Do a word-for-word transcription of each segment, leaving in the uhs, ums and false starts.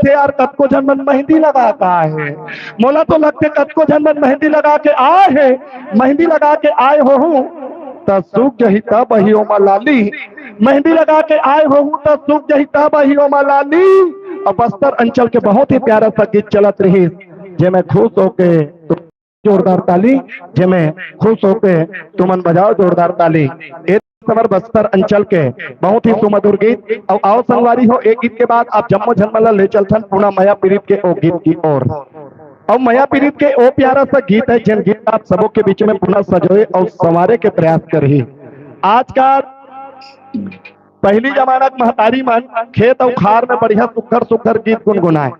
लगथे यार, कतको झन मन मेहंदी लगा के आए हे। मोला तो लगथे कतको झन मन मेहंदी लगा के आए हे, मेहंदी लगा के आए होहू त सूख जही तब ही ओमा लाली, मेहंदी लगा के आए होहू त सूख जही तब ही ओमा लाली। अउ बस्तर अंचल के बहुत ही प्यारा सा गीत चलत रहिस, जेमे खुश होके जोरदार ताली, जेमे खुश होके तुमन बजाओ जोरदार ताली। ए हमर बस्तर अंचल के बहुत ही सुमधुर गीत। अउ आओ संगवारी हो, एक गीत के बाद आप जम्मो झन मन ला ले चलथन पुनः मया पीरित के ओ गीत की ओर। अउ मया पीरित के ओ प्यारा सा गीत हे, जेन गीत आप सबो के बीच में पुनः सजोए अउ संवारे के प्रयास करही। आज का पहिली जमाना के महतारी मन खेत अउ खार में बढ़िया सुघर सुघर गीत गुनगुनाए।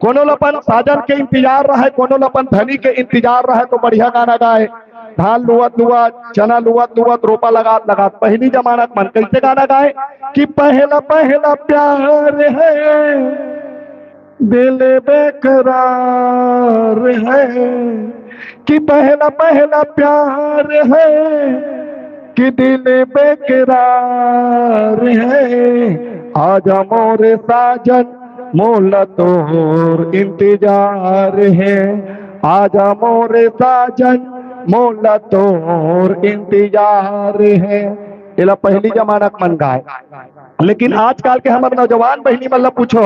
कोनो ल अपन साजन के इंतजार रहय, कोनो ल अपन धनी के इंतजार रहय, तो बढ़िया गाना गाए। धान लुवत लुवत, चना लुवत लुवत, रोपा लगात लगात पहिली जमाना के मन कइसे गाना गाए कि पहला पहला प्यार है, दिल बेकरार है, कि पहला पहला प्यार है, कि दिल बेकरार है। आजा मोरे साजन, मोला तोर इंतजार है। आजा मोरे साजन, मोला तोर इंतजार है। एला पहिली जमाना के मन गाए। लेकिन आजकल के हमर नौजवान बहिनी मन ला पूछो,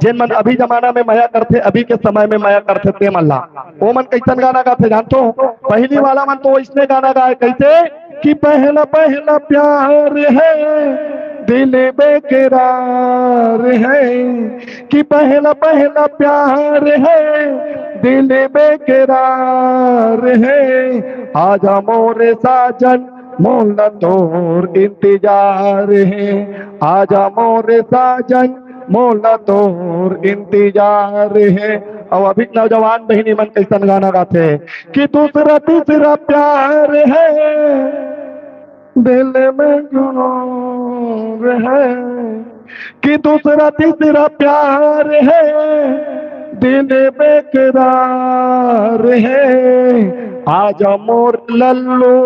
जेन मन अभी जमाना में मया करथे, अभी के समय में मया करथे, ते मन ला, ओ मन कइसन गाना गाथे जानथो? पहिली वाला मन तो अइसने गाना गाए, कइसे कि पहला पहला प्यार है, दिल बेकरार है, कि पहला पहला प्यार है, दिल बेकरार है। आजा मोरे साजन, मोला तोर इंतजार है। आजा मोरे साजन, मोला तोर इंतजार है। अउ अभी नौजवान बहिनी मन कइसन गाना गाथे कि दूसरा तीसरा प्यार है, दिल में गुरूर है, कि दूसरा तीसरा प्यार है, दिल बेकरार है। आजा मोर लल्लू,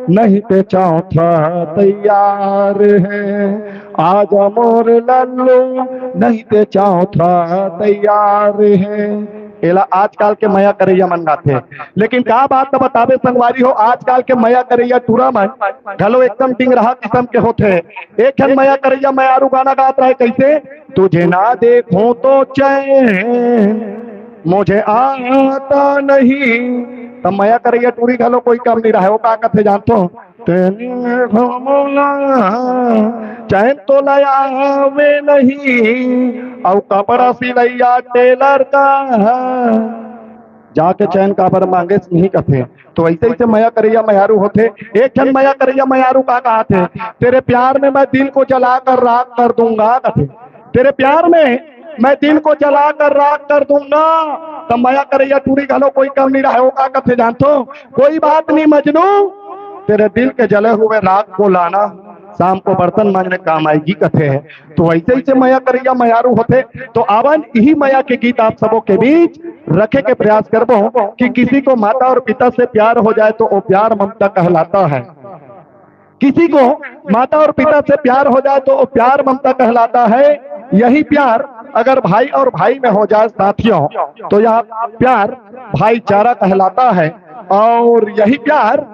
नहीं ते चौथा तैयार है। आजा मोर लल्लू, नहीं ते चौथा तैयार है। एला आजकल के मया करइया मन गाथे। लेकिन का बात त बताबे संगवारी हो, आजकल के मया करइया टूरा मन घलो एकदम डिंगरहा किसम के होथे। एक ठन मया करइया मयारू गाना गात रहे, कइसे, तुझे ना देखूं तो चैन मुझे आता नहीं। त मया करइया टूरी घलो कोई कम नइ रहे। ओ का कथे जानथो? तेने घुमला चैन तो लयावे नहीं, अउ कपड़ा सिलैया टेलर का जाके चैन काबर मांगे नहीं कथे। तो अइसे अइसे मया करइया मयारू होथे। एक ठन मया करइया मयारू का कहाथे, तेरे प्यार में मैं दिल को जला कर राख कर दूंगा कथे। तेरे प्यार में मैं दिल को जला कर राख कर दूंगा। त मया करइया टूरी घलो कोई कम नइ रहे। ओ का कथे जानथो? कोई बात नहीं मजनू, तेरे दिल के जले हुए राख को लाना, शाम को बर्तन मांजने काम आएगी कथे। तो अइसे अइसे मया करइया मयारू होथे। तो आवन इही मया के गीत आप सबो के बीच रखे के प्रयास करबो कि किसी को माता और पिता से प्यार हो जाए तो वो प्यार ममता कहलाता है। किसी को माता और पिता से प्यार हो जाए तो वो प्यार ममता कहलाता है। यही प्यार अगर भाई और भाई में हो जाए साथियों, तो यह प्यार भाईचारा कहलाता है। और यही प्यार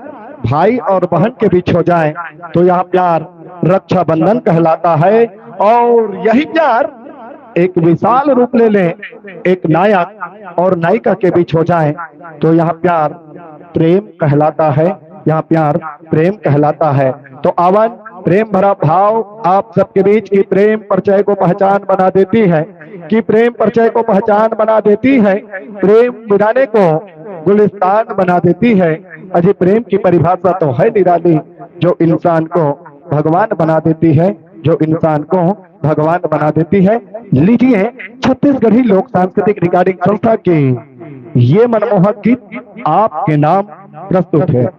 भाई और बहन के बीच हो जाए तो यह प्यार रक्षाबंधन कहलाता है। और यही प्यार एक विशाल रूप ले ले, एक नायक और नायिका के बीच हो जाए तो यह प्यार प्रेम कहलाता है। यह प्यार प्रेम कहलाता है। तो आवन प्रेम भरा भाव आप सबके बीच की प्रेम परिचय को पहचान बना देती है, कि प्रेम परिचय को पहचान बना देती है, प्रेम वीराने को गुलिस्तान बना देती है। अजी प्रेम की परिभाषा तो है निराली, जो इंसान को भगवान बना देती है, जो इंसान को भगवान बना देती है। लीजिए छत्तीसगढ़ी लोक सांस्कृतिक रिकॉर्डिंग संस्था के ये मनमोहक गीत आपके नाम प्रस्तुत है।